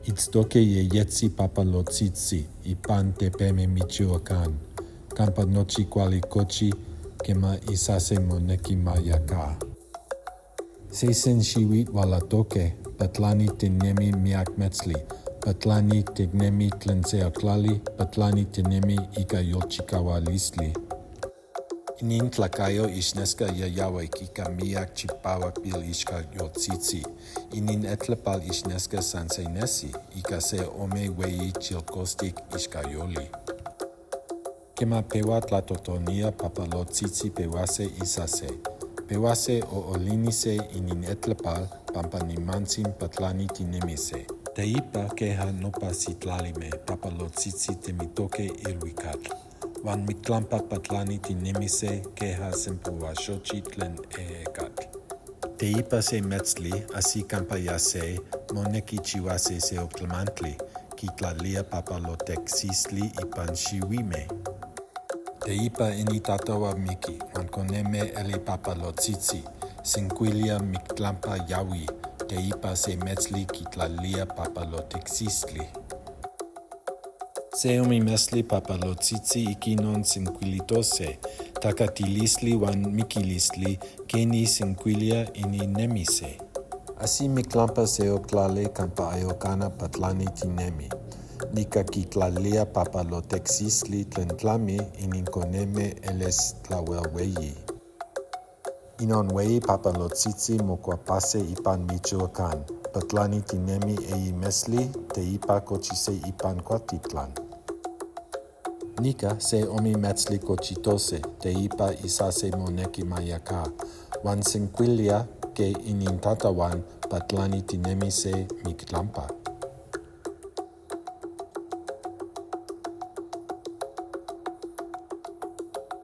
Itztoque yeyetzi papalotzitzi ipan tepeme Michoacán, campa nochi cuali cochi quema isase monequi ma yaca. Sesen xihuitl hualatoque, patlani tinemi miyac metztli, patlani ticnemi tlen seyoc tlali, patlani tinemi ica yolchicahualistli. Inintlacayo ixnesca yayahuac ica miyac chipahuac pilixcayoltzitzi. Ininetlepal ixnesca san se nesi, ica se ome hueyi chilcostic ixcayoli. Quema pehua tlatotonía papalotzitzi pehuase isase. Pehuase oolinise ininetlepal pampa nimantzi patlani tinemise. Teipa queja nopa sitlalime papalotzitzi temitoque ilhuicatl. Huan mictlampa patlani tinemise queja sempohuaxochi tlen ejecatl. Teipa se metztli, ajsi campa yase, monequi chihuase seyoc tlamantli, quitlalía papalotecsistli ipan xihuime. Teipa inintatahua miqui, huan coneme eli papalotzitzi. Sencuilia mictlampa yahui, teipa se metztli quitlalía papalotecsistli. Se ome metztli papalotzitzi iquinon sencuilitose, tacatilistli huan miquilistli, queni sencuilia ininnemise. Ajsi mictlampa seyoc tlali campa ayoc cana patlani tinemi. Nica quitlalía papalotecsistli tlen tlami, ininconeme elis tlahuel hueyi. Inon hueyi papalotzitzi mocuapase ipan Michoacán. Patlani tinemi eyi metztli, teipa cochise ipan cualtitlan. Nica se ome metztli cochitose, teipa isase monequi ma yaca. Huan sencuilia que inintatahuan patlani tinemise mictlampa.